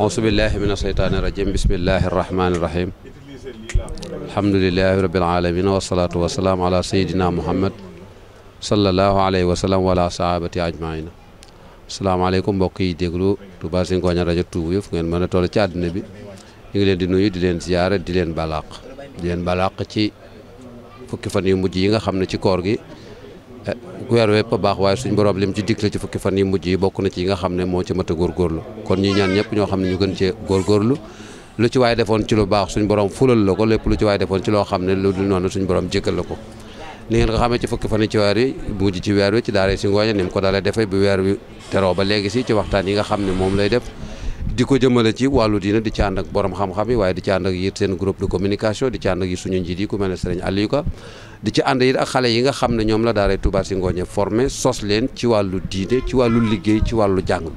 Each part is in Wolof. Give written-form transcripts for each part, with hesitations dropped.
auzu billahi mina sheytaani rajim bismillahi rahmaani rahim alhamdulilahi rabbil alamin wasalaatu wasalaam ala sayidina muhammad sallallahu alayhi wa sallam wala sahabati ajmaina asalaamaaleykum mbokk yi déglu Touba Zingonia rajo Touba yëpp ngeen mën a toll ci àdduna bi ñu ngi leen di nuyu di leen ziyaare di leen balaq ci fukki fan yu mujj yi nga xam ne ci koor gi weer wépp a baax waaye suñ borom lim ci digle ci fukki fan yu mujj yi bokk na ci yi nga xam ne moo ci mat a góorgóorlu kon ñi ñaan ñëpp ñoo xam ne ñu gën cee góorgóorlu lu ci waay defoon ci lu baax suñ borom fulal la ko lépp lu ci waay defoon ci loo xam ne lu dul noonu suñ borom jëkkal la ko ni ngeen ko xamee ci fukki fan yi ci weer yi mujj ci weer wi ci daara Zingonia ni mu ko dalee defee bi weer wi teroo ba léegi si ci waxtaan yi nga xam ne moom lay def di ko jëmale ci wàllu diina di ci ànd ak borom xam-xam yi waaye di ci ànd ak yit seen groupe de communication di ci ànd ak yi suñu njiit yi ku mel ne Serigne Aliou Ka di ci ànd it ak xale yi nga xam ne ñoom la daara Touba Zingonia formé sos leen ci wàllu diine ci wàllu liggéey ci wàllu jàng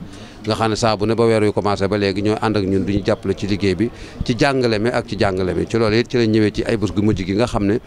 nga xam ne saa bu ne ba weer wi commencé ba léegi ñooy ànd ak ñun duñu jàppale ci liggéey bi ci jàngale mi ak ci jàngale mi ci loolu it ci lañ ñëwee ci ay bés gu mujj gi nga xam ne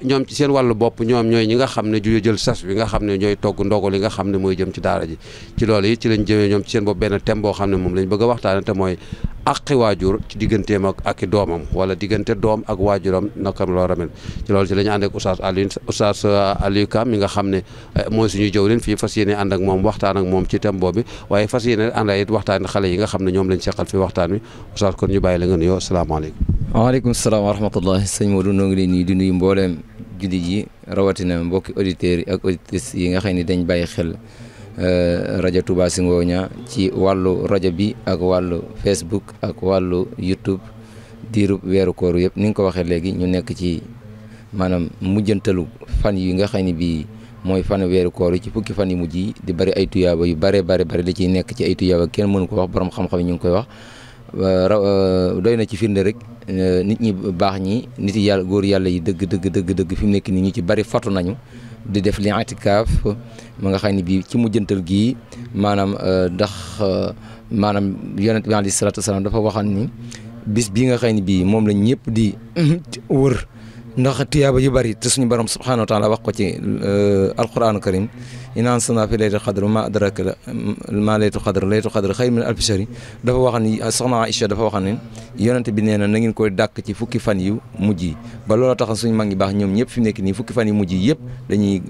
ñoom ci seen wàllu bopp ñoom ñooy ñi nga xam ne ju jël sas bi nga xam ne ñooy togg ndogu li nga xam ne mooy jëm ci daara ji ci loolu it ci lañ jëmee ñoom ci seen bopp benn thème boo xam ne moom lañ bëgg a waxtaane te mooy aqi waajur ci digganteem ak i doomam wala diggante doom ak waajuram naka loo ramel ci loolu ci la ñu ànd ak Oustaz Aliou Ka mi nga xam ne mooy suñu jëwriñ fii fas yéene ànd ak moom waxtaan ak moom ci thème boobu waaye fas yéene ànd it waxtaan xale yi nga xam ne ñoom lañ seqal fi waxtaan wi Oustaz kon ñu bàyyi la nga nuyoo asalaamaaleykum. waaleykum salaam wa rahmatullahi sëñ Modou noo ngi leen nii di nuyu mbooleem jullit yi rawatina mbokki auditeurs yi ak auditrices yi nga xam ne dañ bàyyi xel rajo Touba Zingonia ci wàllu rajo bi ak wàllu Facebook ak wàllu YouTube diirub weeru koor yëpp ni nga ko waxee léegi ñu nekk ci maanaam mujjantalu fan yi nga xam ne bii mooy fan weeru koor yi ci fukki fan yu mujj yi di bari ay tuyaaba yu bare da ciy nekk ci ay tuyaaba kenn mënu ko wax borom xam-xam yi ñu ngi koy wax doy na ci firnde rek nit ñi baax ñi nit yi yàlla góor yàlla yi dëgg fi mu nekk nii ñu ci bari fatu nañu di def li itikaaf ma nga xam ne bii ci mujjantal gii maanaam ndax maanaam yonent bi alayhi salaatu wasalaam dafa waxan ni bis bii nga xam ne bii moom la ñëpp di wër ndax tiyaaba yu bari te suñu borom subhanahu wa taala wax ko ci alquranu karim inaan sana fi laylatul qadr ma adraka ma laylatul qadr xayr min alfi shahri dafa wax ni soxna Aïcha dafa wax ne yonent bi nee na ngeen koy dàkk ci fukki fan yu mujj yi ba looloo tax suñu mag ñi baax ñoom ñëpp fi mu nekk nii fukki fan yu mujj yi yëpp dañuy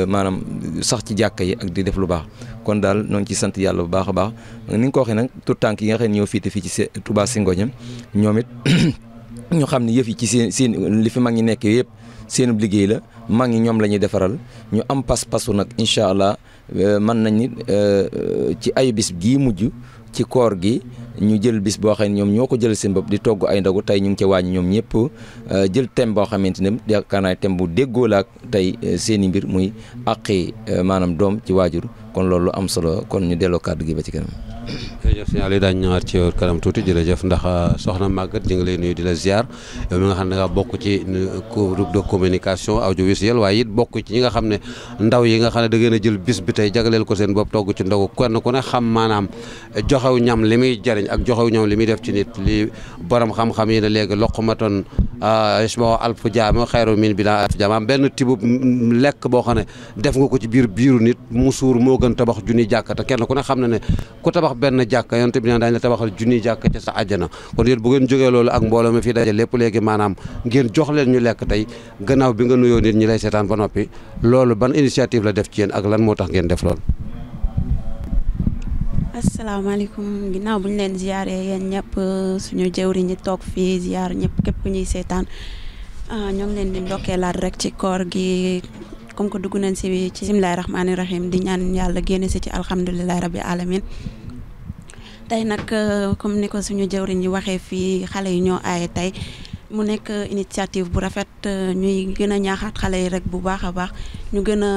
maanaam sax ci jàkka yi ak di def lu baax kon daal noo ngi ci sant yàlla bu baax a baax ni nga ko waxee nag tout tànk yi nga xam ne ñoo fiite fii ci Touba Zingonia ñoom it ñu xam ne yëf yi ci seen li fi mag ñi nekk yëpp seen liggéey la mag ñi ñoom la ñuy defaral ñu am pas-pasu nag incha allah mën nañ ni ci ay bis gii mujj ci koor gi ñu jël bis boo xam ne ñoom ñoo ko jël seen bopp di togg ay ndogu tey ñu ngi ci wàññi ñoom ñëpp jël thème boo xamante ne yaakaar naa thème bu déggoo la ak tey seen i mbir muy àqi maanaam doom ci waajur kon loolu am solo kon ñu delloo kàddu gi ba ci kanam. jërëjëf signal yi daañu ñëwaat ci kanam tuuti jërëjëf ndax soxna Maguette ñu ngi lay nuyu di la ziar yow mi nga xam ne nga bokk ci groupe de communication audiovisuelle waaye it bokk ci ñi nga xam ne ndaw yi nga xam ne da ngeen a jël bis bi tey jagleel ko seen bopp togg ci ndogu kenn ku ne xam maanaam joxew ñam li muy jariñ ak joxew ñam li muy def ci nit li borom xam-xam yi ne léegi loqmatoon isbahu alfu jaam xayru min bilaa alfi jaam benn tibu lekk boo xam ne def nga ko ci biiru nit mu suur moo gën tabax junni jàkka te kenn ku ne xam ne ne ku tabax benn jàkka yonent bi ne daañu la tabaxal junni jàkka ca sa àjjana kon yéen bu ngeen jógee loolu ak mbooloo mi fii daje lépp léegi maanaam ngeen jox leen ñu lekk tey gannaaw bi nga nuyoo nit ñi lay seetaan ba noppi loolu ban initiative la def ci yéen ak lan moo tax ngeen def loolu. asalaamaaleykum ginnaaw bu ñu leen ziyaaree yéen ñëpp suñu jëwri ñi toog fii ziyaar ñëpp képp ku ñuy seetaan ñoo ngi leen di ndokkeelaat rek ci koor gi comme que dugg nañ si ci bismillaahi rahmaani rahim di ñaan yàlla génne si ci alhamdulilahi rabbi alamin tey nag comme ni ko suñu jëwriñ yi waxee fii xale yi ñoo aaye tey mu nekk initiative bu rafet ñuy gën a ñaaxaat xale yi rek bu baax a baax ñu gën a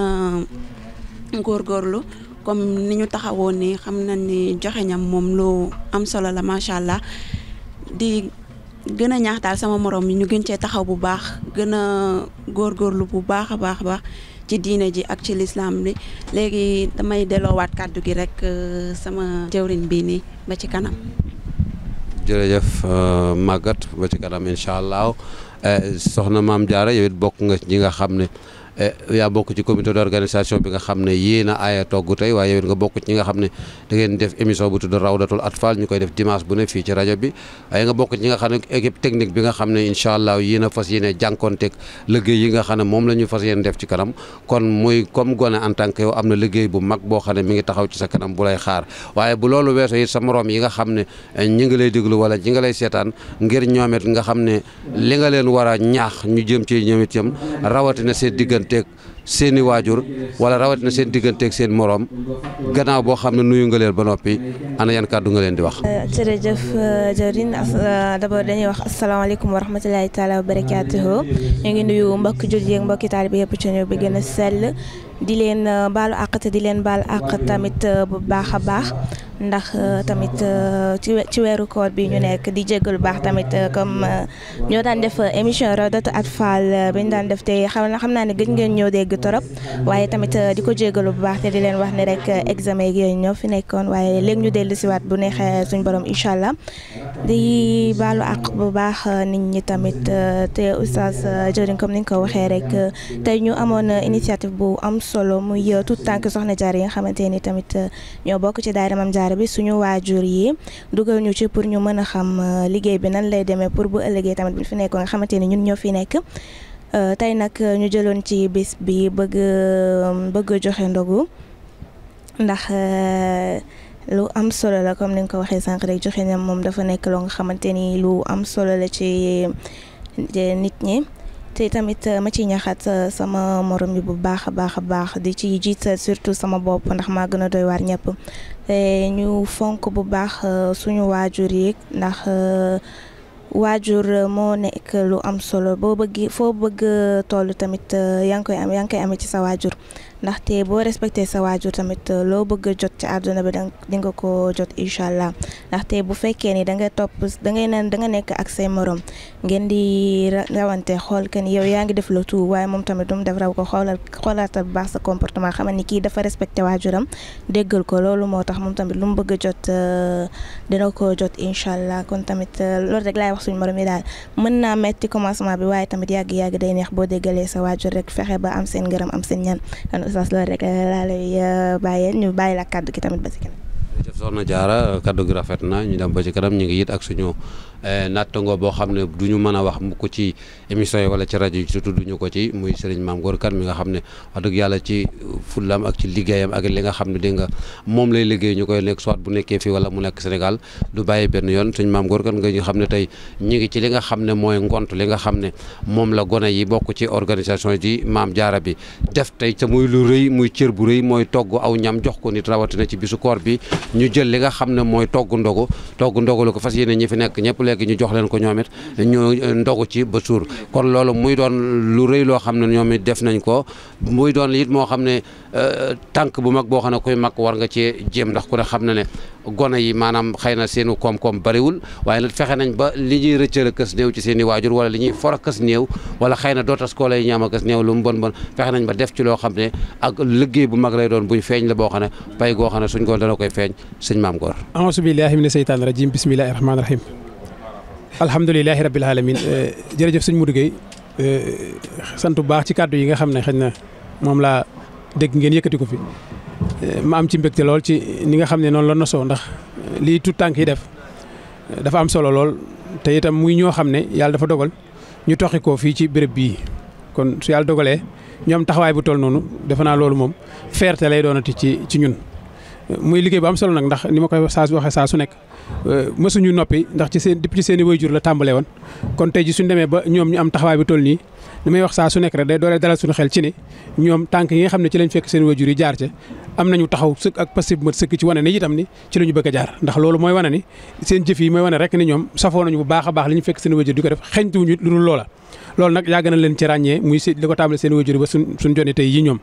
góorgóorlu comme ni ñu taxawoon ni xam nañ ni joxe ñam moom lu am solo la macha allah di gën a ñaax daal sama morom yi ñu gën cee taxaw bu baax gën a góorgóorlu bu baax a baax ci diine ji ak ci lislaam bi léegi damay delloowaat kàddu gi rek sama jëwriñ bii nii ba ci kanam. jërëjëf Maguette ba ci kanam incha allah soxna Maam Diarra yow it bokk nga ñi nga xam ne yaa bokk ci comité d'organisation bi nga xam ne yéen a aaya togg tey waaye yow nga bokk ci ñi nga xam ne da ngeen def émission bu tudd Rawdatul Atfal ñu koy def dimanche bu ne fii ci rajo bi waaye nga bokk ci ñi nga xam ne équipe technique bi nga xam ne incha allah yéen a fas yéene jànkonteeg liggéey yi nga xam ne moom la ñu fas yéene def ci kanam kon muy comme gone en tant que yow am na liggéey bu mag boo xam ne mi ngi taxaw ci sa kanam bu lay xaar waaye bu loolu weesoo it sa morom yi nga xam ne ñi ngi lay déglu wala ñi nga lay seetaan ngir ñoom it nga xam ne li nga leen war a ñaax ñu jëm ci ñoom it yam rawatina seen digganteeg seen i waajur wala rawatina seen digganteeg seen morom gannaaw boo xam ne nuyu nga leen ba noppi ana yan kàddu nga leen di wax. jërëjëf jëwriñ d'abord dañuy wax asalaamaaleykum wa rahmatulahi taala wa barakaatuhu ñu ngi nuyu mbokki jullit yi ak mbokki taalibe yëpp ci ñëw bi gën a sell di leen baalu àq te di leen baal àq tamit bu baax a baax ndax tamit ci weeru koor bi ñu nekk di jéggalu baax tamit comme ñoo daan def émission Rawdatul Atfal bi ñu daan def te xam naa ne gëj ngeen ñëw dégg torop waaye tamit di ko jéggalu bu baax te di leen wax ne rek examen yi yooyu ñoo fi nekkoon waaye léegi ñu dellu siwaat bu neexee suñ borom incha allah di baalu àq bu baax nit ñi tamit te oustaz jëriñ comme ni nga ko waxee rek tey ñu amoon initiative bu am solo muy tout tànk soxna jaar yi nga xamante ni tamit ñoo bokk ci daayira Maam Jaara bi suñu waajur yi dugal ñu ci pour ñu mën a xam liggéey bi nan lay demee pour bu ëllëgee tamit bu fi nekkoon nga xamante ni ñun ñoo fi nekk tey nag ñu jëloon ci bis bi bëgg joxe ndogu ndax lu am solo la comme ni nga ko waxee sànq rek joxe ñam moom dafa nekk loo nga xamante ni lu am solo la ci nit ñi te tamit ma ciy ñaxaat sama morom yi bu baax a baax di ci jiital surtout sama bopp ndax maa gën a doy waar ñëpp te ñu fonk bu baax suñu waajur yi ndax waajur moo nekk lu am solo foo bëgg toll tamit yaa ngi koy amee ci sa waajur ndaxte boo respecté sa waajur tamit loo bëgg jot ci àdduna bi di nga ko jot incha allah ndaxte bu fekkee ni da nga nekk ak say morom ngeen di rawante xool que ni yow yaa ngi def le tout waaye moom tamit du mu def raw ko xoolaatal bu baax sa comportement xamal ni kii dafa respecté waajuram déggal ko loolu moo tax moom tamit lu mu bëgg a jot dina ko jot incha allah kon tamit loolu rek laay wax suñu morom yi daal mën naa metti commencement bi waaye tamit yàgg day neex boo déggalee sa waajur rek fexe ba am seen ngërëm am seen ñaan sas loolu rek laa lay bàyyee ñu bàyyi la kàddu gi tamit ba si kanam. jërëjëf soxna Diarra kàddu gi rafet na ñu dem ba ci kanam ñu ngi it ak suñu nattangoo boo xam ne du ñu mën a wax mukk ci émission yi wala ci rajo yi surtout duñu ko ci muy Serigne Mame Gor Kane mi nga xam ne wax dëgg yàlla ci fullam ak ci liggéeyam ak li nga xam ne dégg nga moom lay liggéey ñu koy nekk soit bu nekkee fii wala mu nekk Sénégal du bàyyi benn yoon Serigne Mame Gor Kane nga ñu xam ne tey ñu ngi ci li nga xam ne mooy ngont li nga xam ne moom la gone yi bokk ci organisation ji Maam Jaara bi def tey te muy lu rëy muy cër bu rëy mooy togg aw ñam jox ko nit rawatina ci bisu koor bi ñu jël li nga xam ne mooy togg ndogu lu ko fas yéene ñi fi nekk ñëpp léegi ñu jox leen ko ñoom it ñu ndogu ci ba suur kon loolu muy doon lu rëy loo xam ne ñoom it def nañ ko muy doon it moo xam ne tànk bu mag boo xam ne koy mag war nga cee jéem ndax ku ne xam na ne gone yi maanaam xëy na seenu koom-koom bariwul waaye nag fexe nañ ba li ñuy rëccal a kës néew ci seen i waajur wala li ñuy for a kës néew wala xëy na dootas koo lay ñaam a kës néew lu mu bon fexe nañ ba def ci loo xam ne ak liggéey bu mag lay doon buñ feeñ la boo xam ne pay goo xam ne suñ ko dana koy feeñ sëñ Mame Gor. a'uuzu billaahi mina seytaani rajiim bismillaahi rahmaani rahiim alhamdulillaahi rabbil aalamiin jërëjëf sëñ Modou Gueye sant bu baax ci kàddu yi nga xam ne xëy na moom laa dégg ngeen yëkkati ko fi ma am ci mbégte lool ci ni nga xam ne noonu la nosoo ndax lii tout tànk yi def dafa am solo lool te itam muy ñoo xam ne yàlla dafa dogal ñu toxi ko fii ci béréb bii kon su yàlla dogalee ñu am taxawaay bu toll noonu defe naa loolu moom fierté lay doonati ci ñun muy liggéey bu am solo nag ndax ni ma koy waxee saa su nekk mësuñu noppi ndax depuis ci seen i waajur la tàmbalee woon kon tey ji suñu demee ba ñoom ñu am taxawaay bu toll nii li may wax saa su nekk rek day doole dalal suñu xel ci ne ñoom tànk yi nga xam ne ci lañ fekk seen waajur yi jaar ca am nañu taxaw sëkk ak passif bu mat sëkk ci wane ne itam ni ci la ñu bëgg a jaar ndax loolu mooy wane ni seen jëf yi mooy wane rek ni ñoom safoo nañu bu baax a baax li ñu fekk seen waajur di ko def xeñtuwuñu lu dul loola loolu nag yàgg na leen ci ràññee muy li ko tàmbale seen waajur ba suñ joni tey yi ñoom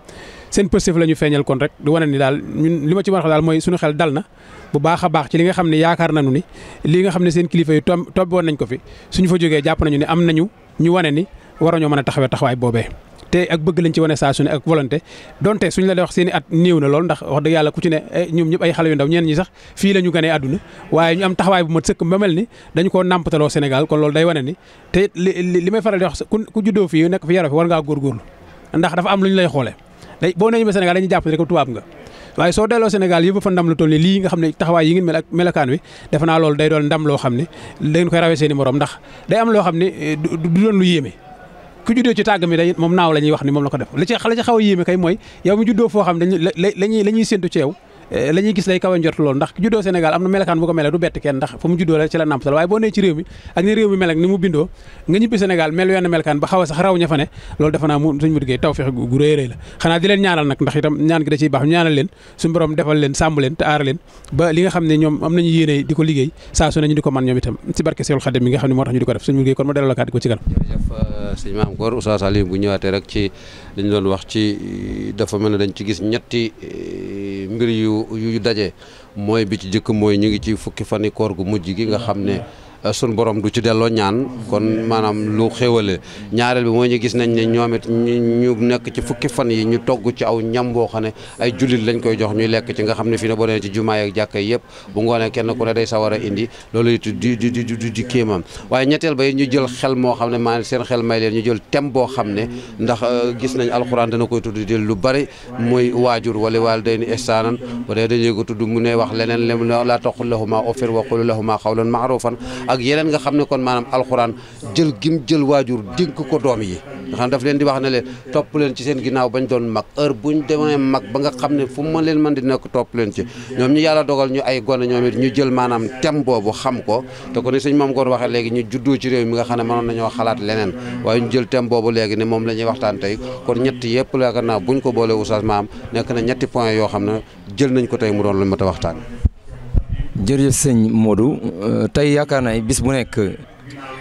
seen passif la ñu feeñal kon rek di wane ni daal ñun li ma ci mën a wax daal mooy suñu xel dal na bu baax a baax ci li nga xam ne yaakaar nañu ni li nga xam ne seen kilifa yi tobboon nañ ko fi suñu fa jógee jàpp nañu ne am nañu ñu wane ni war nañoo mën a taxawaay boobee te ak bëgg lañ ci wane saa su ne ak volonté donte suñ la wax seen i at néew na lool ndax wax dëgg yàlla ku ci ne ñoom ñëpp ay xale yu ndaw ñeen ñi sax fii la ñu gënee àdduna waaye ñu am taxawaay bu mat sëkk ba mel ni dañu koo nàmpataloo Sénégal kon loolu day wane ni te li may faral di wax ku juddoo fii nekk fi yaroo fi war ngaa góorgóorlu ndax dafa am lu ñu lay xoolee boo nee ñu Sénégal dañuy jàpp ne rek tubaab nga waaye soo delloo Sénégal yëpp fa ndam lu toll ni lii nga xam ne taxawaay yi ngeen mel ak melokaan wi defe naa loolu day doon ndam loo xam ne da ngeen koy rawee seen i morom ndax day am loo xam ne du doon lu yéeme ku juddoo ci tàgg mi day moom naaw la ñuy wax ni moom la ko def la ci xaw a yéeme kay mooy yow mi juddoo foo xam ne la ñuy séntu ci yow la ñuy gis lay kawe njort loolu ndax juddoo Sénégal am na melakaan bu ko mel du bett kenn ndax fa mu juddoo la ci la nàmpal waaye boo nee ci réew mi ak ni réew mi mel ak ni mu bindoo nga ñibbi Sénégal mel wenn melakaan ba xaw a sax raw ña fa ne loolu defe naa suñ mu diggee tawfeex gu rëy rëy la xanaa di leen ñaanal nag ndax itam ñaan gi da ciy baax ñaanal leen suñu borom defal leen sàmm leen te aar leen ba li nga xam ne ñoom am nañu yéene di ko liggéey saa su ne ñu di ko man ñoom itam ci barke Seexul Xadim mi nga xam ne moo tax ñu di ko def suñ mu diggee kon ma delloo la kàddu ko ci kanam. jërëjëf sëñ Maam Góor Oustaz Aliou bu ñëwaatee rek ci dañ doon wax ci dafa mel ne dañ ci gis ñetti mbir yu daje mooy bi ci jëkk mooy ñu ngi ci fukki fani koor gu mujj gi nga xam ne sun borom du ci delloo ñaan kon maanaam lu xéwale ñaareel bi mooy ñu gis nañ ne ñoom it ñu nekk ci fukki fan yi ñu togg ci aw ñam boo xam ne ay jullit lañ koy jox ñuy lekk ci nga xam ne fii ne boo demee ci jumaa ak jàkka yëpp bu ngoonee kenn ku ne day sawar a indi loolu it di kéemam waaye ñetteel ba ñu jël xel moo xam ne maanaam seen xel may leen ñu jël thème boo xam ne ndax gis nañ alxuraan dana koy tudd di lu bari muy waajur wala waalidayni ihsaanan wala dañu ko tudd mu ne wax leneen laa taqul lahumaa uffin wa qul lahumaa qawlan ma'ruufan ak yeneen nga xam ne kon maanaam alxuraan jël gim jël waajur dénk ko doom yi nga xam daf leen di wax ne leen topp leen ci seen ginnaaw bañ doon mag heure buñ demee mag ba nga xam ne fu mu leen mën di nekk topp leen ci ñoom ñu yàlla dogal ñu ay gone ñoom it ñu jël maanaam thème boobu xam ko te ko ni sëñ Maam Góor waxee léegi ñu juddoo ci réew mi nga xam ne mënoon nañoo xalaat leneen waaye ñu jël thème boobu léegi ne moom la ñuy waxtaan tey kon ñetti yëpp yaakaar naa buñ ko boolee Oustaz Maam nekk na ñetti point yoo xam ne jël nañ ko tey mu doon lu mat a waxtaan. jërëjëf sëñ Modou tey yaakaar naa bis bu nekk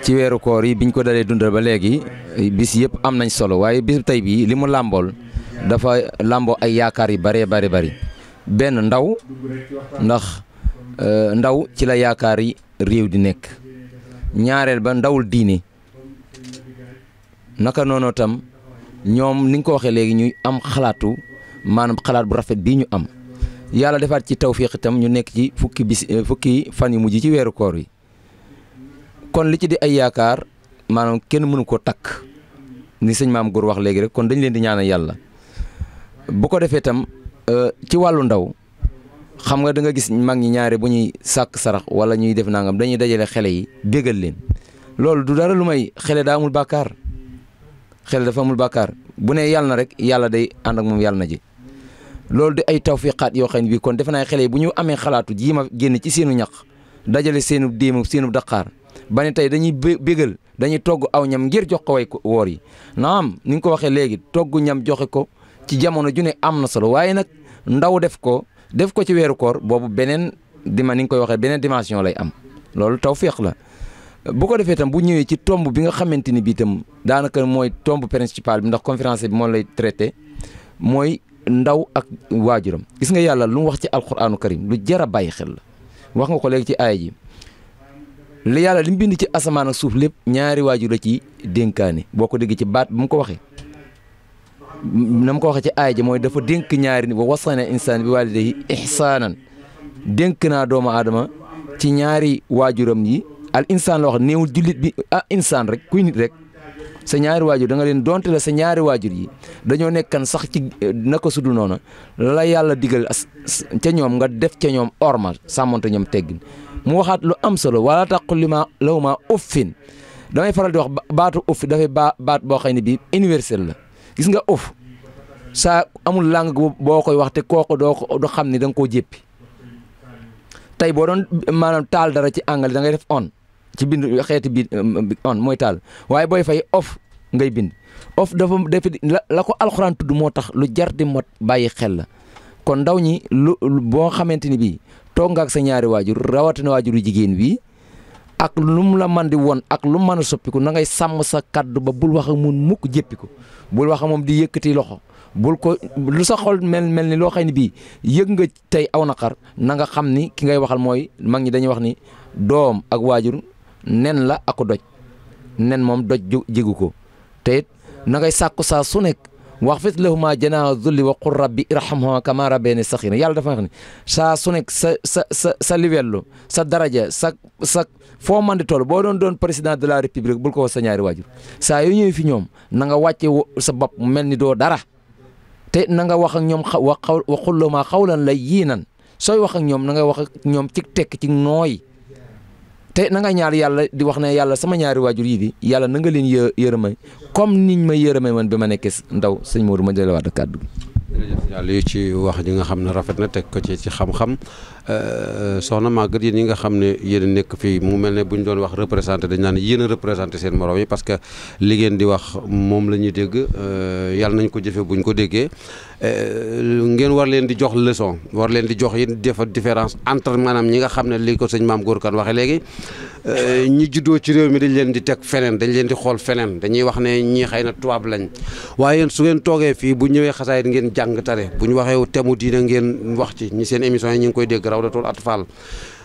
ci weeru koor yi biñ ko dalee dundal ba léegi bis yëpp am nañ solo waaye bis tey bii li mu làmbool dafa làmboo ay yaakaar yu bëree bari benn ndaw ndax ndaw ci la yaakaar yi réew di nekk ñaareel ba ndawul diine naka noonu tam ñoom ni nga ko waxee léegi ñuy am xalaatu maanaam xalaat bu rafet bii ñu am yàlla defaat ci tawfiq itam ñu nekk ci fukki fan yu mujj ci weeru koor yi kon li ci di ay yaakaar maanaam kenn mënu ko takk ni sëñ Maam Góor wax léegi rek kon dañ leen di ñaanal yàlla bu ko defee itam ci wàllu ndaw xam nga da nga gis mag ñi ñaare bu ñuy sàkk sarax wala ñuy def nangam dañuy dajale xele yi bégal leen loolu du dara lu may xele daa amul bàkkaar xele dafa amul bàkkaar bu ne yàlla na rek yàlla day ànd ak moom yàlla na ji loolu di ay tawfiqaat yoo xam ne bii kon defe naa xele yi bu ñu amee xalaatu jiima génn ci seenu ñaq dajale seenu déem seenu daqaar ba ne tey dañuy bégal dañuy togg aw ñam ngir jox ko way woor yi naam ni nga ko waxee léegi togg ñam joxe ko ci jamono ju ne am na solo waaye nag ndaw def ko ci weeru koor boobu beneen ni nga koy waxee beneen dimension lay am loolu tawfiq la bu ko defee tam bu ñëwee ci tomb bi nga xamante ni bii tam daanaka mooy tomb principal bi ndax conférence bi moom lay traité mooy ndaw ak waajuram gis nga yàlla lu mu wax ci alquraanu karim lu jar a bàyyi xel la wax nga ko léegi ci aaya ji li yàlla li mu bind ci asamaan ak suuf lépp ñaari waajur la ci dénkaane boo ko déggee ci baat bu mu ko waxee na mu ko waxee ci aaya ji mooy dafa dénk ñaari wa wasana insaan bi waalidayhi ihsaanan dénk naa doomu aadama ci ñaari waajuram yi al insaan la wax néewul jullit bi insaan rek kuy nit rek sa ñaari waajur da nga leen donte la sa ñaari waajur yi dañoo nekkan sax ci naka sudu noona la yàlla digal ca ñoom nga def ca ñoom orma sàmmonte ñoom teggin mu waxaat lu am solo wala taqul lahumaa uffin damay faral di wax baatu uff dafay baat boo xam ne bii universel la gis nga uff saa amul langue boo koy wax te kooku doo xam ni da nga koo jéppi tey boo doon maanaam taal dara ci anglais da ngay def on ci bind xeeti bi on mooy taal waaye booy fay off ngay bind off dafa la ko alxuraan tudd moo tax lu jar di mot bàyyi xel la kon ndaw ñi lu boo xamante ni bii toog nga ak sa ñaari waajur rawatina waajuru jigéen bi ak lu mu la man di won ak lu mu mën a soppiku na ngay sàmm sa kaddu ba bul wax ak mun mukk jéppiku bul wax ak moom di yëkkati loxo bul ko lu sa xol mel ni loo xam ne bii yëg nga tey aw naqar na nga xam ni ki ngay waxal mooy mag ñi dañuy wax ni doom ak waajur nen la ak doj nen moom doj jigu ko te it na ngay sàkku saa su nekk waxfid lahuma janaaha zulli wa qul rabbi irhamhuma kama rabbayani saxiira yàlla dafa wax ne saa su nekk sa livellu sa daraja sa foo mën di toll boo doon président de la république bul ko wax sa ñaari waajur saa yoo ñëwee fi ñoom na nga wàcce sa bopp mu mel ni doo dara te na nga wax ak ñoom wa qul lahuma qawlan layyinan sooy wax ak ñoom na nga wax ak ñoom ci tekk ci nooy te na nga ñaar yàlla di wax ne yàlla sama ñaari waajur yi di yàlla na nga leen yërëmay comme niñ ma yërëmay man bi ma nekkee ndaw sëñ Modou ma jëlee waat kàddu gi. jërëjëf yàlla yu ci wax ji nga xam ne rafet na teg ko ci xam-xam soxna Maguette yéen ñi nga xam ne yéen a nekk fii mu mel ne bu ñu doon wax représenté dañ naan yéen a représenté seen morom yi parce que li ngeen di wax moom la ñuy dégg yàlla nañ ko jëfe buñ ko déggee ngeen war leen di jox leçon war leen di jox yéen defa différence entre maanaam ñi nga xam ne li ko sëñ Maam Góor Kan waxee léegi ñi juddoo ci réew mi dañ leen di teg feneen dañ leen di xool feneen dañuy wax ne ñii xëy na tubaab lañ waaye yéen su ngeen toogee fii bu ñëwee xasaayit ngeen jàng tare bu ñu waxee temu diine ngeen wax ci ñi seen émission yi ñu ngi koy dégg Rawdatul Atfal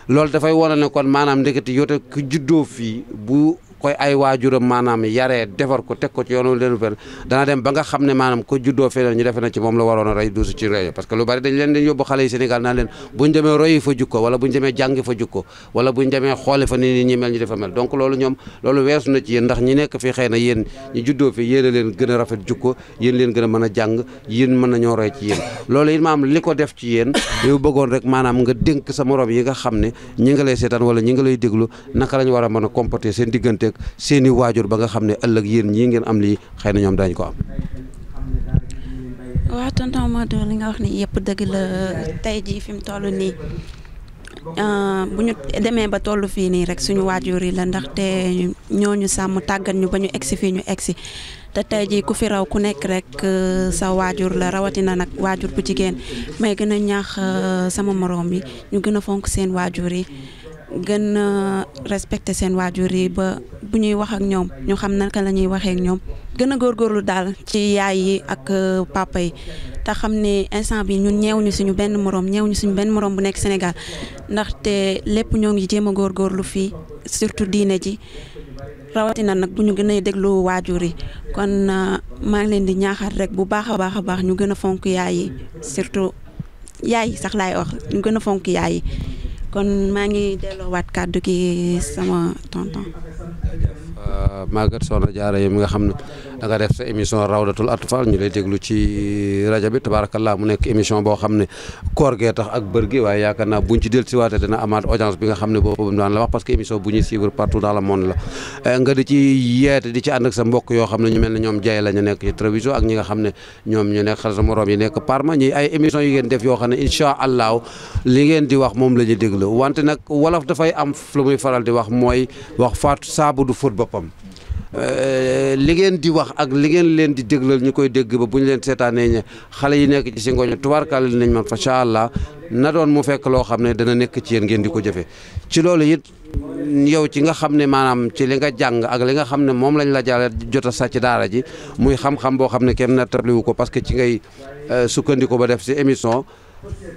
loolu dafay wane ne kon maanaam ndeketi yote ku juddoo fii bu koy ay waajuram maanaam yaree defar ko teg ko ci yoonu leen fen dana dem ba nga xam ne maanaam ko juddoo feneen ñu defe na ci moom la waroon a rey duusu ci rey parce que lu bari dañ leen di yóbbu xale yi Sénégal naan leen buñ demee royi fa jukko wala buñ demee jàngi fa jukko wala buñ demee xoole fa ni ñi mel ñu defa mel donc loolu ñoom loolu weesu na ci yéen ndax ñi nekk fii xëy na yéen ñi juddoo fi yéen a leen gën a rafet jukko yéen leen gën a mën a jàng yéen mën nañoo roy ci yéen loolu it maanaam li ko def ci yéen yow bëggoon rek maanaam nga dénk sa morom yi nga xam ne ñi nga lay seetaan wala ñi nga lay déglu naka lañ war a mën a comporter seen digganteeg seeni waajur ba nga xam ne ëllëg yéen ñii ngeen am lii xëy na ñoom dañ ko am. waaw tonton Modou li nga wax ni yëpp dëgg la tey jii fi mu toll nii bu ñu demee ba toll fii nii rek suñu waajur yi la ndaxte ñooñu sàmm tàggat ñu ba ñu egsi fii ñu egsi te tey jii ku fi raw ku nekk rek sa waajur la rawatina nag waajur bu jigéen may gën a ñaax sama moroom yi ñu gën a fonk seen waajur yi. gën a respecté seen waajur yi ba bu ñuy wax ak ñoom ñu xam naka la ñuy waxee ak ñoom gën a góorgóorlu daal ci yaay yi ak papa yi te xam ne instant bi ñun ñeewuñu suñu benn morom bu nekk Sénégal ndaxte lépp ñoo ngi jéem a góorgóorlu fii surtout diine ji rawatina nag bu ñu gën a déglu waajur yi kon maa ngi leen di ñaaxaat rek bu baax a baax ñu gën a fonk yaay yi surtout yaay yi sax laay wax ñu gën a fonk yaay yi. kon maa ngi delloowaat kàddu gi sama tonton. Maguette Soxna Diarra yow mi nga xam ne da nga def sa émission Rawdatul Atfal ñu lay déglu ci rajo bi tabarakallah mu nekk émission boo xam ne koor gee tax ak bër gi waaye yaakaar naa buñ ci del si waate dina amaat audience bi nga xam ne boobu daan la wax parce que émission bu ñuy suivre partout dans le monde la nga di ci yeete di ci ànd ak sa mbokk yoo xam ne ñu mel ne ñoom Jaay la ñu nekk ci télévision ak ñi nga xam ne ñoom ñu nekk xel sa morom yi nekk Parma ñi ay émission yi ngeen def yoo xam ne incha allah li ngeen di wax moom la ñu déglu wante nag wolof dafay am lu muy faral di wax mooy wax faatu saabu du fóot boppam li ngeen di wax ak li ngeen leen di déglal ñu koy dégg ba bu ñu leen seetaanee ñe xale yi nekk ci si ngooñ tubaarkàlla nañ man fa incha allah na doon mu fekk loo xam ne dana nekk ci yéen ngeen di ko jëfe ci loolu it yow ci nga xam ne maanaam ci li nga jàng ak li nga xam ne moom lañ la jàll jot a sàcc daara ji muy xam-xam boo xam ne kenn nattabliwu ko parce que ci ngay sukkandiku ba def si émission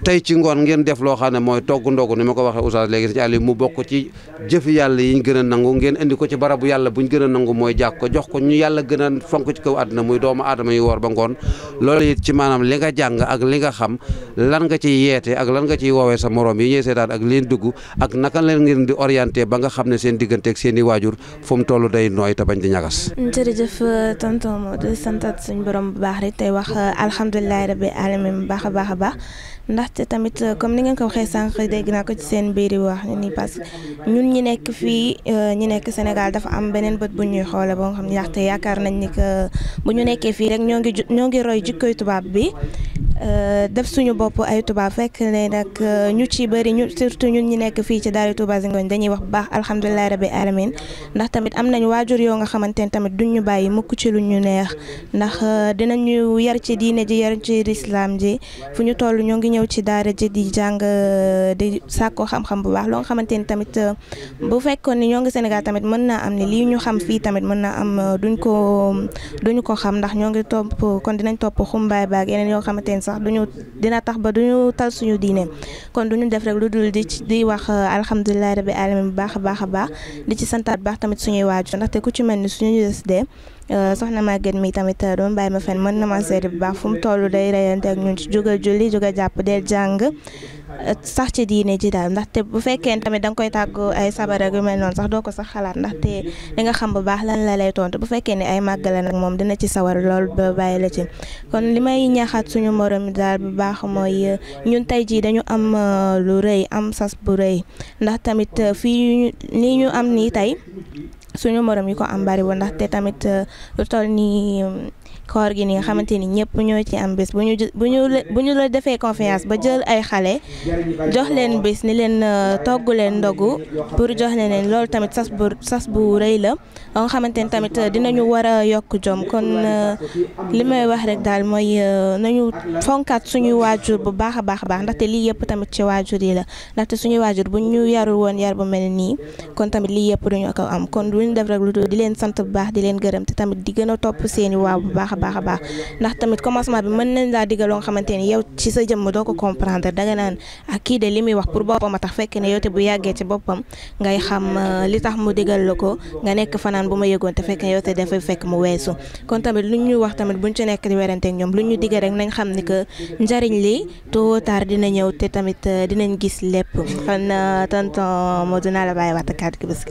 tey ci ngoon ngeen def loo xam ne mooy togg ndogu ni ma ko waxee oustaz léegi ci àll mu bokk ci jëfi yàlla yi ñu gën a nangu ngeen indi ko ci barabu yàlla buñ gën a nangu mooy jàkk ko jox ko ñu yàlla gën a fonk ci kaw àdduna muy doomu aadama yi woor ba ngoon loolu it ci maanaam li nga jàng ak li nga xam lan nga ciy yeete ak lan nga ciy woowee sa morom yi ñuy seetaan ak leen dugg ak naka leen ngeen di orienté ba nga xam ne seen diggante ak seen i waajur fu mu toll day nooy te bañ di ñagas. jërëjëf tonton Modou santat suñu borom bu baax rek tey wax alhamdulilah rabbi alamin bu baax a baax a baax ndaxte tamit comme ni ngeen ko waxee sànq dégg naa ko ci seen biir wax ni parce que ñun ñi nekk fii ñi nekk Sénégal dafa am beneen bët bu ñuy xoole boo nga xam ne ndaxte yaakaar nañ ni que bu ñu nekkee fii rek ñoo ngi roy jikkoy tubaab bi def suñu bopp ay tubaab fekk ne nag ñu ci bëri ñu surtout ñun ñi nekk fii ci daara Touba Zingoñ dañuy wax bu baax alhamdulilah rabbi alamin ndax tamit am nañ waajur yoo nga xamante ne tamit duñ ñu bàyyi mukk ci lu ñu neex ndax dinañu yar ci diine ji yar ci islam ji fu ñu toll ñoo ngi ñëw ci daara ji di jàng di sàkko xam-xam bu baax loo nga xamante ni tamit bu fekkoon ni ñoo ngi Sénégal tamit mën naa am ni lii ñu xam fii tamit mën naa am duñu ko xam ndax ñoo ngi topp kon dinañ topp xumbaay baag yeneen yoo xamante ni sax dina tax ba duñu tal suñu diine kon duñu def rek lu dul di wax alhamdulilah rabbi alamin bu baax a baax a baax di ci santaat baax tamit suñuy waajur ndaxte ku ci mel ni suñu USD soxna Maguette mi tamit doon bàyyi ma fen mën na ma seede bu baax fu mu toll day reyante ak ñun ci jóga julli jóga jàpp del jàng sax ci diine ji daal ndaxte bu fekkee tamit da nga koy tàggu ay sabar ak yu mel noonu sax doo ko sax xalaat ndaxte di nga xam bu baax lan la lay tontu bu fekkee ne ay màggala nag moom dina ci sawar lool ba bàyyi la ci kon li may ñaaxaat suñu morom daal bu baax mooy ñun tey jii dañu am lu rëy am sas bu rëy ndax tamit fii nii ñu am nii tey suñu morom yi ko am bari woon ndaxte tamit lu toll nii koor gi ni nga xamante ni ñëpp ñoo ci am bés bu ñu la defee confiance ba jël ay xale jox leen bés ni leen togg leen ndogu pour jox leen loolu tamit sas bu rëy la nga xamante ni tamit dinañu war a yokk jom kon li may wax rek daal mooy nañu fonkaat suñuy waajur bu baax a baax a baax ndaxte lii yëpp tamit ci waajur yi la ndaxte suñuy waajur bu ñu yarul woon yar bu mel nii kon tamit lii yëpp duñu ko am kon duñu def rek lu di leen sant bu baax di leen gërëm te tamit di gën a topp seeni waaw bu baax a baax ndax tamit commencement bi mën nañ laa digal loo nga xamante ni yow ci sa jëmm doo ko comprendre danga naan ak kii de li muy wax pour boppam a tax fekk ne yow te bu yàggee ci boppam ngay xam li tax mu digal la ko nga nekk fanaan bu ma yëgoon te fekk ne yow te dafay fekk mu weesu kon tamit lu ñu wax tamit buñ ci nekk di werante ak ñoom lu ñu digal rek nañ xam ni que njariñ li tôt ou tard dina ñëw te tamit dinañ gis lépp fan tonton Modou naa la bàyyi waxta kàddu gi bés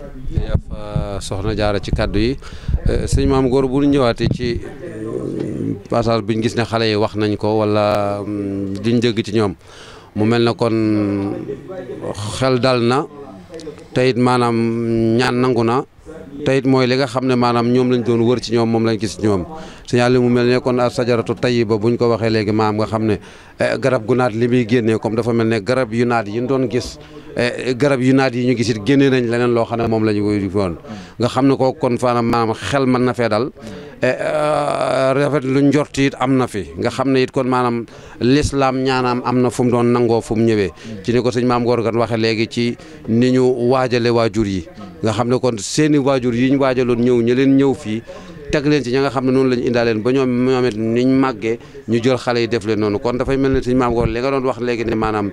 soxna Jaara ci kàddu yi sëñ Maam Góor bu ñu ñëwaatee ci passage bi ñu gis ne xale yi wax nañ ko wala liñ dégg ci ñoom mu mel na kon xel dal na teyit maanaam ñaan nangu na teyit mooy li nga xam ne maanaam ñoom lañ doon wër ci ñoom moom lañ gis ci ñoom signal li mu mel ne kon sajaratu tayyiba buñ ko waxee léegi maam nga xam ne garab gu naat li muy génnee comme dafa mel ne garab yu naat yi ñu doon gis garab yu naat yi ñu gis it génnee nañ leneen loo xam ne moom la ñu koy woon nga xam ne ko kon faanaam maanaam xel mën na fee dal rafet lu njort it am na fi nga xam ne it kon maanaam lislaam ñaanaam am na fu mu doon nangoo fu mu ñëwee ci ni ko sëñ Maam Góor gan waxe léegi ci ni ñu waajale waajur yi nga xam ne kon seeni waajur yi ñu waajaloon ñëw ñi leen ñëw fii teg leen ci ña nga xam ne noonu lañu indaaleen ba ñoom it niñ màggee ñu jël xale yi def leen noonu kon dafay mel ne sëñ Maam Góor li nga doon wax léegi ne maanaam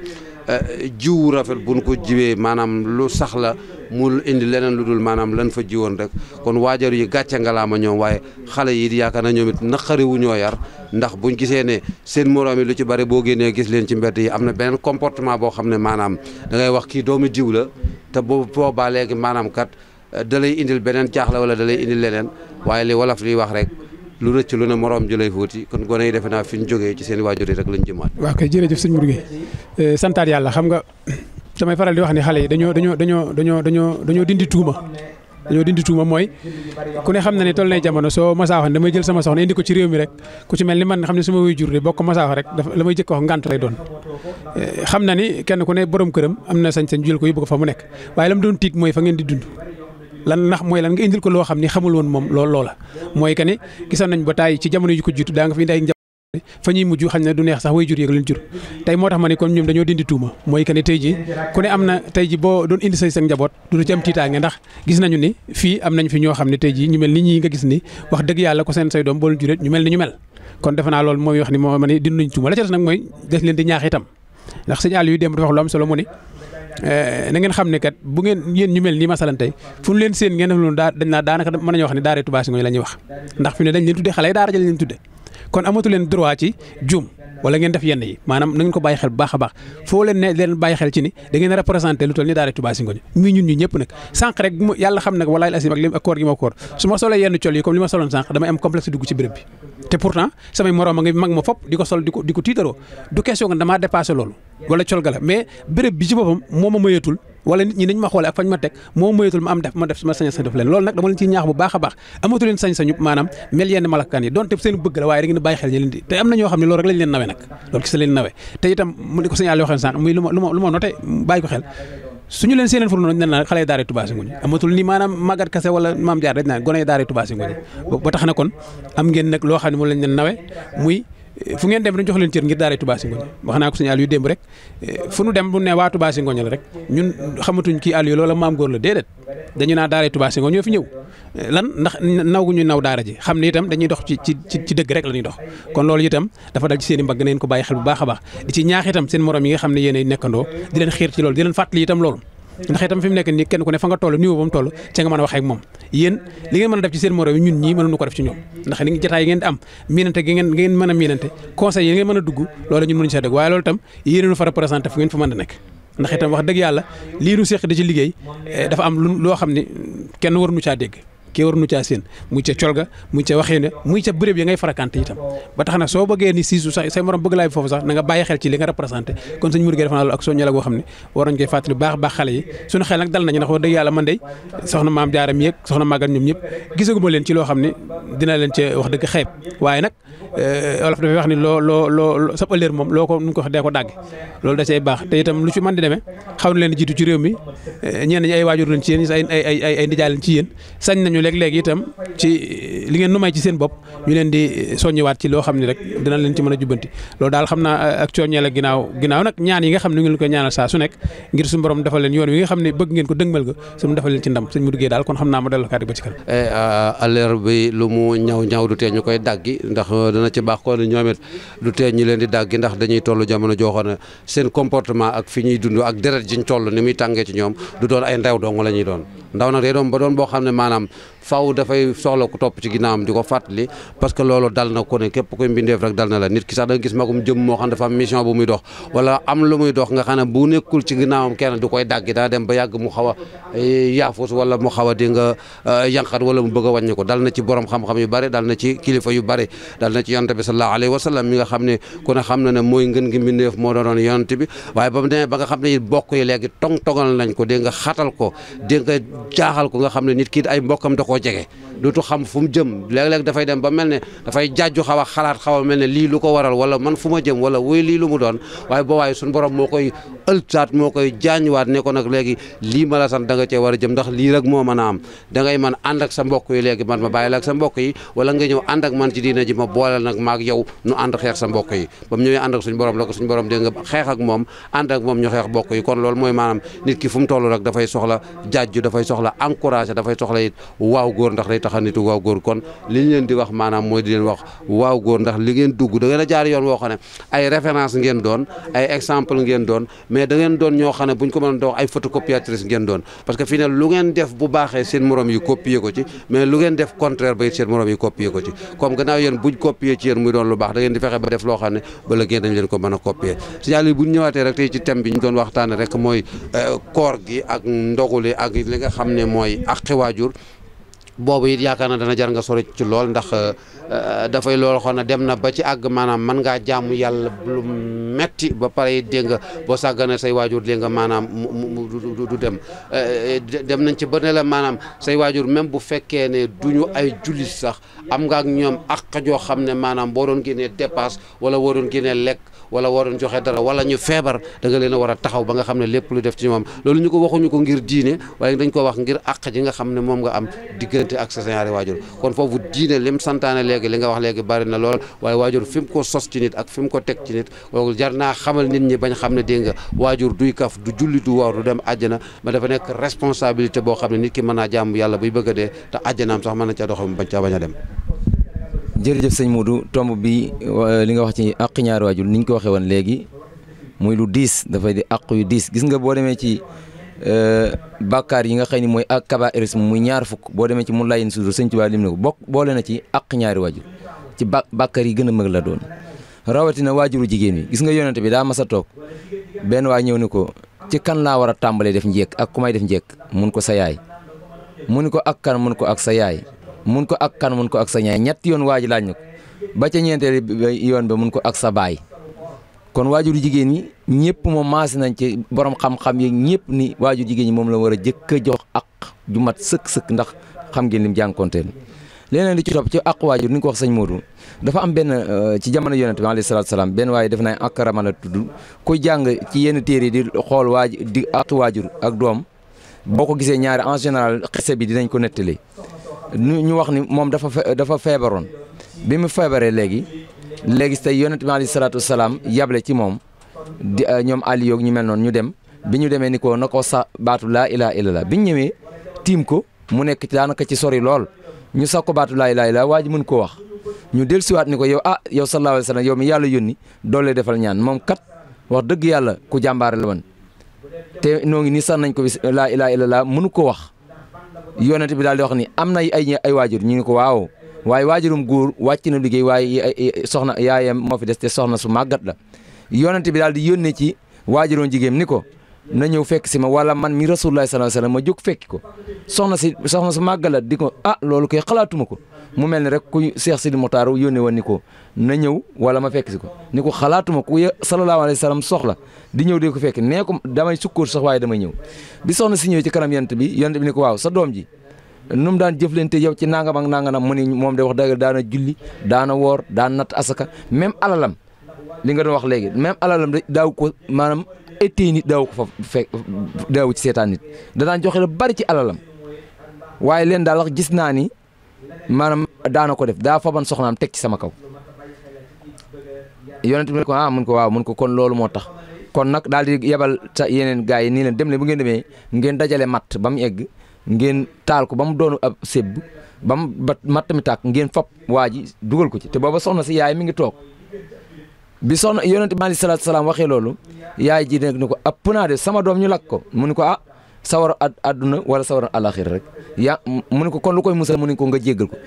jiwu rafet buñ ko jiwee maanaam lu sax la mu indi leneen lu dul maanaam lan fa jiwoon rek kon waajaru yi gàcce ngalaama ñoom waaye xale yi yaakaar na ñoom it naqari wu ñoo yar ndax buñ gisee ne seen moroom yi lu ci bari boo génnee gis leen ci mbedd yi am na beneen comportement boo xam ne maanaam da ngay wax kii doomu jiw la te boobaa léegi maanaam kat da lay indil beneen jaaxle wala da lay indil leneen waaye li wolof liy wax rek lu rëcc lu ne moroom ji lay fóoti kon gone yi defe naa fi ñu jógee ci seen i waajur yi rek lañ jëmaat. waaw kay jërëjëf sëñ Mourou Gueye santaat yàlla xam nga damay faral di wax ne xale yi dañoo dindi tuuma. dañoo dindi tuuma mooy ku ne xam na ne toll nay jamono soo masaaxoon damay jël sama soxna indi ko ci réew mi rek ku ci mel ni man xam ne su ma waajur de bokk masaaxo rek dafa la may jëkk wax ngànt lay doon xam na ni kenn ku ne borom këram am na sañ-sañ jël ko yóbbu ko fa mu nekk waaye la mu doon tiit mooy fa ngeen di dund lan ndax mooy lan nga indil ko loo xam ni xamul woon moom loola mooy que ni gisoon nañ ba taay ci jamono yu ko jiitu daa nga fi indi ay fa ñuy mujj xam ne du neex sax way jur yéeg leen jur tey moo tax ma ne kon ñoom dañoo dindi tuuma mooy que ne tey ji ku ne am na tey ji boo doon indi say sa njaboot du ci am tiitaange ndax gis nañu ni fii am nañ fi ñoo xam ne tey ji ñu mel ni ñii nga gis ni wax dëgg yàlla ko seen say doom boo leen juree ñu mel ni ñu mel kon defe naa loolu mooy wax ni moo ma ne dindi nañ tuuma la ca des nag mooy des leen di ñaax itam ndax signal yu dem dafa wax lu am solo mu ni na ngeen xam ne kat bu ngeen yéen ñu mel nii masalan tey fu ñu leen seen ngeen def loolu dañ naa daanaka mën nañoo wax ne daara Touba Singoñ la ñuy wax ndax fi ne dañ leen tudde xale yi daara jël leen tudde kon amatu leen droit ci juum wala ngeen def yenn yi maanaam na ngeen ko bàyyi xel bu baax a baax foo leen ne leen bàyyi xel ci ni da ngeen a représenté lu toll ni daara Touba Singoñ muy ñun ñi ñëpp nag sànq rek yàlla xam nag walaay asim ak lim ak koor gi ma koor su ma solee yenn col yi comme li ma soloon sànq damay am complexe dugg ci béréb bi te pourtant samay moroom a ngi mag ma fop di ko sol di ko tiitaroo du question nga damaa dépassé loolu wala col ga la mais béréb bi ci boppam moo ma mayeetul wala nit ñi nañ ma xoole ak fañ ma teg moo mayeetul ma def sama sañ-sañ def leen loolu nag dama leen ciy ñaax bu baax a baax amatu leen sañ-sañu maanaam mel yenn malakaan yi donte seen bëgg la waaye da ngeen bàyyi xel ñi leen di te am na ñoo xam ne loolu rek lañ leen nawe nag loolu gis leen nawe te itam mu di ko signalé waxee sànq muy lu ma noté bàyyi ko xel suñu leen seeneen furu noonu nen na xale yi daara Touba Singoñ amatul ni maanaam màggat kase wala maam jaar dañ naan gone yi daara Touba Singoñ ba tax na kon am ngeen nag loo xam ne moom lañ leen nawe muy fu ngeen dem dañu jox leen cër ngir daara Touba Singoñ wax naa ko suñu àll yu démb rek fu nu dem bu ne waa Touba Singoñ la rek ñun xamatuñ kii àll yu loola maam góor la déedéet dañu naa daara Touba Singoñ ñoo fi ñëw lan ndax naw gu ñu naw daara ji xam ne itam dañuy dox ci dëgg rek la ñuy dox kon loolu itam dafa dal ci seen i mbagg neen ko bàyyi xel bu baax a baax di ci ñaax itam seen morom yi nga xam ne yéen ay nekkandoo di leen xiir ci loolu di leen fàttali itam loolu ndax itam fi mu nekk nii kenn ku ne fa nga toll niveau ba mu toll ca nga mën a waxee ak moom yéen li ngeen mën a def ci seen morom yi ñun ñii mënuñu ko def ci ñoom ndax li jotaay yi ngeen di am miinante gi ngeen mën a miinante conseil yi ngeen mën a dugg loolu ñun mënuñu see dugg waaye loolu itam yéen ñu fa représenté fu ngeen fa mën a nekk ndax itam wax dëgg yàlla lii nu seq di ci liggéey dafa am loo xam ne kenn waruñu caa dégg kii waruñu caa seen muy ca colga muy ca waxee ne muy ca béréb ya ngay farakante itam ba tax na soo bëggee ni siisu sax say morom bëgg laay foofu sax na nga bàyyi xel ci li nga représenté kon sëñ Mourou Gueye dafa naa loolu ak soññe la goo xam ne war nañ koy fàttali baax baax xale yi suñu xel nag dal nañu ndax wax dëgg yàlla man de soxna maam jaaram yeeg soxna màggan ñoom ñëpp gisaguma leen ci loo xam ne dina leen ci wax dëgg xeeb waaye nag wolof dafay wax ni loo sa ëllëer moom loo ko nu ko wax dee ko dàgg loolu da cay baax te itam lu ci mën di demee xaw na leen jiitu ci réew mi ñenn ñi ay waajur lañ ci yéen ay ndijaay lañ ci yéen sañ nañu léeg-léeg itam ci li ngeen nu may ci seen bopp ñu leen di soññiwaat ci loo xam ne rek dina leen ci mën a jubbanti loolu daal xam naa ak cooñee la ginnaaw nag ñaan yi nga xam ne ngeen koy ñaanal saa su nekk ngir suñu borom defal leen yoon wi nga xam ne bëgg ngeen ko dëgmal ga suñu defal leen ci ndam sëñ Mourou Gueye daal kon xam naa ma dellu kàddu ba ci kanam aleer bi lu mu ñaw du tee ñu koy daggi ndax dana ci baax ko ne ñoom it du tee ñu leen di daggi ndax dañuy toll jamono joo xam ne seen comportement ak fi ñuy dund ak deret jiñ toll ni muy tàngee ci ñoom du doon ay ndaw dong la ñuy doon ndaw nag day doon ba doon boo xam ne maanaam faw dafay soxla ku topp ci ginnaawam di ko fàttali parce que loolu dal na ko ne képp koy mbindeef rek dal na la nit ki sax da nga gis magum jëm moo xam dafa am mission bu muy dox wala am lu muy dox nga xam ne bu nekkul ci ginnaawam kenn du koy daggi daa dem ba yàgg mu xaw a yaafus wala mu xaw a di nga yanqat wala mu bëgg a wàññi ko dal na ci borom xam-xam yu bari dal na ci kilifa yu bari dal na ci yonent bi sallallahu alayhi wa sallam mi nga xam ne ku ne xam na ne mooy ngën gi mbindeef moo doon yonent bi waaye ba mu demee ba nga xam ne bokk yi léegi tong-tongal nañ ko dégg nga xatal ko dégg nga jaaxal ko nga xam ne nit ki ay mbokkam da koo jege dootu xam fu mu jëm léeg-léeg dafay dem ba mel ne dafay jàjju xaw a xalaat xaw a mel ne lii lu ko waral wala man fu ma jëm wala wuy lii lu mu doon waaye boo waaye suñu borom moo koy ëltaat moo koy jaañwaat ne ko nag léegi lii ma la sant da nga cee war a jëm ndax lii rek moo mën a am da ngay man ànd ak sa mbokk yi léegi man ma bàyyi la ak sa mbokk yi wala nga ñëw ànd ak man ci diina ji ma booleel nag maag yow nu ànd xeex sa mbokk yi ba mu ñëwee ànd ak suñu borom la ko suñu borom dégg nga xeex ak moom ànd ak moom ñu xeex mbokk yi kon loolu mooy maanaam nit ki fu mu toll rek dafay soxla jàjju dafay soxla encouragé dafay soxla it waaw góor ndax day tax a nitu waaw góor kon li ñu leen di wax maanaam mooy di leen wax waaw góor ndax li ngeen dugg da ngeen a jaar yoon woo xam ne ay référence ngeen doon ay exemple ngeen doon mais da ngeen doon ñoo xam ne buñ ko mën a doon ay photocopiatrice ngeen doon parce que fii ne lu ngeen def bu baaxee seen morom yi copier ko ci mais lu ngeen def contraire ba it seen morom yi copier ko ci comme gannaaw yéen buñ copier ci yéen muy doon lu baax da ngeen di fexe ba def loo xam ne ba la ngeen dañ leen ko mën a copier signal yi buñ ñëwaatee rek tey ci thème bi ñu doon waxtaane rek mooy koor gi ak ndoguli ak li nga xam ne mooy aqi waajur boobu it yaakaar na dana jar nga sori ci lool ndax dafay loolu xam ne dem na ba ci àgg maanaam mën ngaa jaamu yàlla lu metti ba pare it dégg nga boo sàggane say waajur dégg nga maanaam du dem nañ ci ba ne la maanaam say waajur même bu fekkee ne duñu ay jullit sax am nga ak ñoom àq joo xam ne maanaam boo doon génnee dépasse wala boo doon génnee lekk wala boo doon joxe dara wala ñu feebar da nga leen a war a taxaw ba nga xam ne lépp lu def ci ñoom loolu ñu ko waxuñu ko ngir diine waaye dañ ko wax ngir àq ji nga xam ne moom nga am diggante ak sa ñaari waajur kon foofu diine lim santaane léegi li nga wax léegi bari na lool waaye waajur fi mu ko sos ci nit ak fi mu ko teg ci nit loolu jar naa xamal nit ñi bañ xam ne dégg nga waajur duy kaf du julli du woor du dem àjjana ma dafa nekk responsabilité boo xam ne nit ki mën naa jàmm yàlla buy bëgg a dee te àjjanaam sax mën na ca doxal mu bañ caa bañ a dem. jërëjëf sëñ Modou tomb bi li nga wax ci àq ñaari waajur ni ñu ko waxee woon léegi muy lu diis dafay di àq yu diis gis nga boo demee ci bàkkaar yi nga xëy ni mooy ak kabaa'irisme muy ñaar fukk boo demee ci mun layin sudur sëñ Tuubaa lim ne ko bokk boole na ci àq ñaari waajur ci bàkkaar yi gën a mag la doon rawatina waajuru jigéen wi gis nga yonente bi daa mas a toog benn waa ñëw ni ko ci kan laa war a tàmbalee def njekk ak ku may def njekk mun ko sa yaay mun ko ak kan mun ko ak sa yaay mun ko ak kan mun ko ak sa ñaay ñett yoon waa ji laaj na ko ba ca ñeenteel yoon ba mun ko ak sa baay kon waajuru jigéen ñi ñëpp moom maasi nañ ci borom xam-xam yi ñëpp ni waajur jigéen ñi moom la war a jëkk a jox ak ju mat sëkk-sëkk ndax xam ngeen lim jànkonteel leneen li ci topp ci ak waajur ni nga ko wax sëñ Modou dafa am benn ci jamono yonent bi alayhi salaatu salaam benn waaye def naa akrama la tudd kuy jàng ci yenn téere di xool di ak waajur ak doom boo ko gisee ñaari en général xese bi dinañ ko nettali ñu wax ni moom dafa feebaroon bi mu feebaree léegi tey yonent bi alayhi salaatu salaam yable ci moom di ñoom Aliou ñu mel noonu ñu dem bi ñu demee ni ko na ko sa baatu laa ilaaha illallaah bi ñu ñëwee tiim ko mu nekk daanaka ci sori lool ñu sax ko baatu laa ilaaha illallaah waa ji mën koo wax ñu dellusiwaat ni ko yow yow sallallaahu alayhi wa sallam yow mi yàlla yónni doole defal ñaan moom kat wax dëgg yàlla ku jàmbaare la woon te noo ngi nii san nañ ko bis laa ilaaha illallaah mënu ko wax yonent bi daal di wax ni am na ay waajur ñu ne ko waaw waaye waajurum góor wàcc na liggéey waaye soxna yaayam moo fi des te soxna su màggat la yonent bi daal di yónnee ci waajuroon jigéen ni ko na ñëw fekk si ma wala man mi rasulullah sallallahu alayhi wasallam ma jóg fekki ko soxna su màggat la di ko loolu koy xalaatuma ko mu mel ni rek ku Cheikh Sidi Mokhtar yónnee woon ni ko na ñëw wala ma fekk si ko ni ko xalaatuma ku sallallahu alayhi wasallam soxla di ñëw di ko fekk nee ko damay sukkoor sax waaye damay ñëw bi soxna si ñëw ci kanam yonent bi ni ko waaw sa doom ji nu mu daan jëflante yow ci nangam ak nangam mu ni moom de wax dëgg daana julli daana woor daan natt asaka même alalam li nga doon wax léegi même alalam daaw ko maanaam été nit daaw ko fa fekk daaw ci seetaan nit da daan joxe lu bari ci alalam waaye leen daal wax gis naa ni maanaam daana ko def daa faban soxnaam teg ci sama kaw yonent bi ko mun ko waaw mun ko kon loolu moo tax kon nag daal di yebal sa yeneen gars yi nii leen dem leen bu ngeen demee ngeen dajale matt ba mu egg ngeen taal ko ba mu doonu ab sébb ba mu matt mi tàkk ngeen fop waa ji dugal ko ci te booba soxna si yaay mi ngi toog bi soxna yonent bi alayhi salaatu salaam waxee loolu yaay ji nekk ni ko ëpp naa de sama doom ñu lakk ko mu ne ko sawar àdduna wala sawar àllaaxira rek mu ne ko kon lu koy musal mu ne ko nga jéggal ko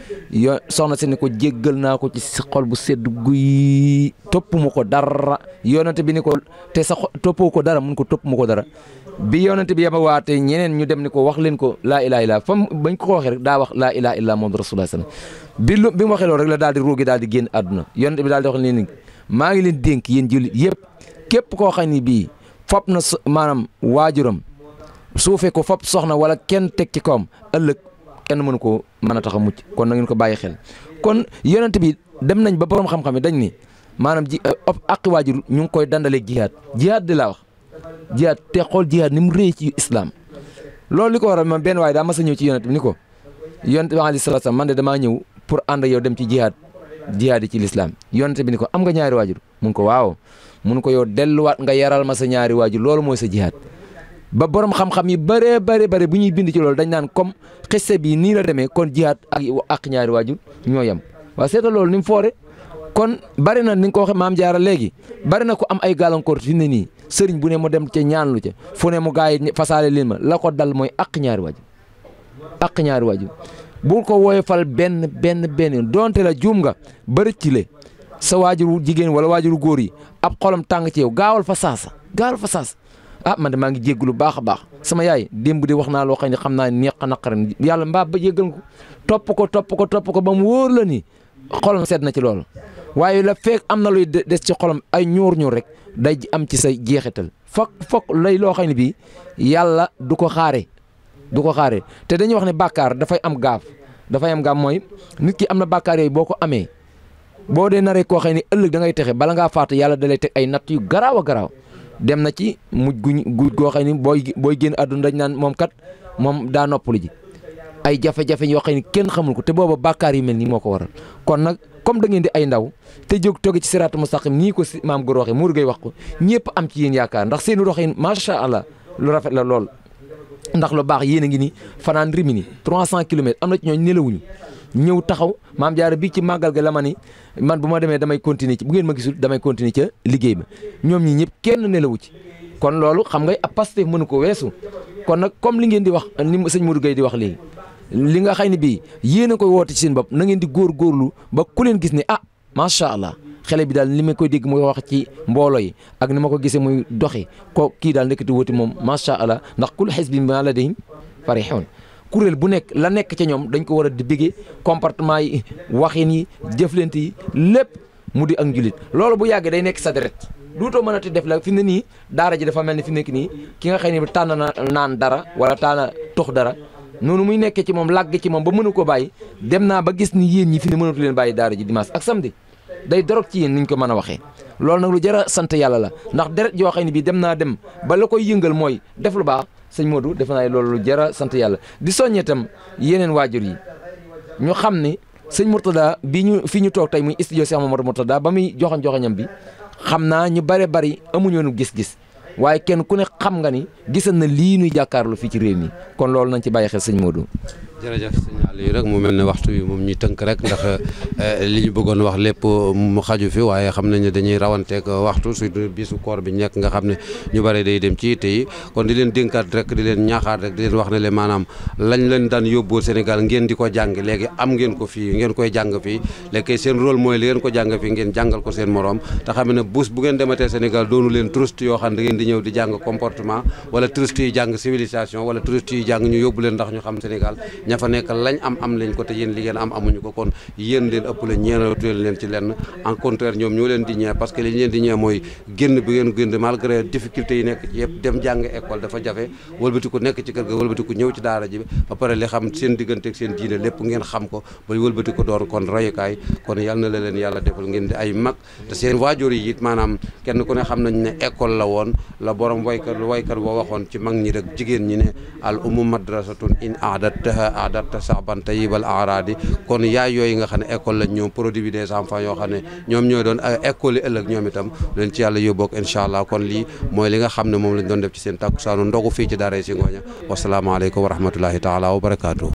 soxna si ne ko jéggal naa ko ci xol bu sedd guy topp mu ko dara yonent bi ni ko te sa toppoo ko dara mun ko topp mu ko dara bi yonent bi yaba waate ñeneen ñu dem ni ko wax leen ko laa ilaaha illa fam bañ ko waxee rek daa wax laa ilaaha illa moom rasulullah sallam bi mu waxee loolu rek la daal di ruugi daal di génn àdduna yonent bi daal di wax leen maa ngi leen dénk yéen jullit yëpp képp koo xam ni bii fop na maanaam waajuram suufee ko fop soxna wala kenn teg ci kawam ëllëg kenn mënu ko mën a tax a mucc kon na ngeen ko bàyyi xel kon yonent bi dem nañ ba borom xam-xam yi dañ ni maanaam aqi waajur ñu ngi koy dandaleeg jihaad di laa wax jihaad te xool jihaad ni mu rëy ci islam loolu li ko waral man benn waaye daa mas a ñëw ci yonent bi ni ko yonent bi alayhi salaatu salaam man de damaa ñëw pour ànd ak yow dem ci jihaad yi ci lislaam yonent bi ni ko am nga ñaari waajur mun ko waaw mun ko yow delluwaat nga yaral ma sa ñaari waajur loolu mooy sa jihaad ba borom xam-xam yi bëree bëri bu ñuy bind ci loolu dañ naan comme xisse bi nii la demee kon jihaad ak ñaari waajur ñoo yem waaw seeta loolu ni mu foore kon bari na ni nga ko waxee maam jaara léegi bari na ko am ay gàllankoor fi ne nii sëriñ bu ne mu dem ca ñaanlu ca fu ne mu gaa yi fasaale leen ma la ko dal mooy ak ñaari waajur bul ko woyofal benn donte la juum nga bëri ci le sa waajuru jigéen wala waajuru góor yi ab xolam tàng ci yow gaawal fa saasa man de maa ngi jéggu lu baax a baax sama yaay démb di wax naa loo xam ne xam naa neex a naqaran yàlla mbaa ba jéggal ko topp ko ba mu wóor la ni xolam sedd na ci loolu waaye la fekk am na luy des ci xolam ay ñuur rek day am ci sa jeexital fokk lay loo xam ne bii yàlla du ko xaare te dañuy wax ne bàkkaar dafay am gaaf mooy nit ki am na bàkkaar yooyu boo ko amee boo dee naree koo xam ne ëllëg da ngay texe bala ngaa faatu yàlla da lay teg ay natt yu garaaw a garaaw dem na ci mujj goo xam ni booy génn àdduna dañ naan moom daa noppalu ji ay jafe-jafe yoo xam ne kenn xamul ko te booba bàkkaar yi mel nii moo ko waral kon nag comme da ngeen di ay ndaw te jóg toge ci siraatu mustaqim nii ko maam góor waxee Mour Gueye wax ko ñëpp am ci yéen yaakaar ndax seeni doxin macha allah lu rafet la lool ndax lu baax yéen a ngi ni fanaan Rimini 300 kilomètres am na ci ñooñu nelawuñu ñëw taxaw maam jaara bii ci màggal ga la ma ni man bu ma demee damay continuer ci bu ngeen ma gisul damay continuer ca liggéey ba ñoom ñi ñëpp kenn nelawu ci kon loolu xam nga ab Pastef mënu ko weesu kon nag comme li ngeen di wax ni sëñ Mour Gueye di wax léegi li nga xëy ne bii yéen a koy woote ci seen bopp na ngeen di góorgóorlu ba ku leen gis ne macha allah xale bi daal li ma koy dégg muy wax ci mbooloo yi ak ni ma ko gisee muy doxee ko kii daal nekkati wóoti moom macha allah ndax kul hizbin bimaa ladayhim farihun kuréel bu nekk la nekk ca ñoom dañ ko war a di bëggee comportement yi waxin yi jëflante yi lépp mu di ak njulit loolu bu yàggee day nekk sa deret duutoo mën a ti def la fi ne nii daara ji dafa mel ni fi nekk nii ki nga xëy ne tànn na naan dara wala tànn tux dara noonu muy nekkee ci moom làgg ci moom ba mënu ko bàyyi dem naa ba gis ni yéen ñi fi ne mënatu leen bàyyi daara ji dimanche ak samedi day dorog ci yéen niñ ko mën a waxee loolu nag lu jar a sant yàlla la ndax deret yoo xam ne bii dem naa dem ba la koy yëngal mooy def lu baax sëñ Modou defe naa loolu lu jar a sant yàlla di soññee itam yeneen waajur yi ñu xam ne sëñ Mourtada fi ñu toog tey muy studio Cheikh Mamadou Mourtada ba muy joxoñam bi xam naa ñu bari amuñu woon gis-gis waaye kenn ku ne xam nga ni gisal na lii ñuy jàkkaarloo fii ci réew mi kon loolu nañ ci bàyyi xel sëñ Modou. jërëjëf signal yi rek mu mel ne waxtu bi moom ñuy tënk rek ndax li ñu bëggoon wax lépp mu xaju fi waaye xam nañ ne dañuy rawanteeg waxtu surtout bisu koor bi nekk nga xam ne ñu bëri day dem ci yitte yi kon di leen dénkaat rek di leen ñaaxaat rek di leen wax ne le maanaam lañ leen daan yóbboo Sénégal ngeen di ko jàng léegi am ngeen ko fii ngeen koy jàng fii léegi seen rôle mooy li ngeen ko jàng fii ngeen jàngal ko seen morom te xam ne bu ngeen dematee Sénégal doonu leen touriste yoo xam ne da ngeen di ñëw di jàng comportement wala touriste yi jàng civilisation wala touriste yi jàng ñu yóbbu leen ndax ñu xam Sénégal ña fa nekk lañ am lañ ko te yéen li ngeen am amuñu ko kon yéen leen ëpp la ñeenatu leen ci lenn en contraire ñoom ñoo leen di ñee parce que li ñu leen di ñee mooy génn bi ngeen génn malgré difficulté yi nekk ci yëpp dem jàng école dafa jafe wëlbatiku nekk ci kër ga wëlbatiku ñëw ci daara ji ba pare li xam seen diggante ak seen diine lépp ngeen xam ko ba wëlbatiku doon kon royukaay kon yal na la leen yàlla defal ngeen di ay mag te seen waajur yi it maanaam kenn ku ne xam nañ ne école la woon la borom waykat boo waxoon ci mag ñi rek jigéen ñi ne al ummu madrasatun in a'dadta sa'ban tayyibal a'radi kon yaay yooyu nga xam ne école lañ ñoom produit des enfants yoo xam ne ñoom ñooy doon école yi ëllëg ñoom itam leen ci yàlla yóbboog incha allah kon lii mooy li nga xam ne moom lañ doon def ci seen takkusaanu ndogu fii ci daara Zingonia wasalaamaaleykum wa rahmatullahi taala wa barakaatu.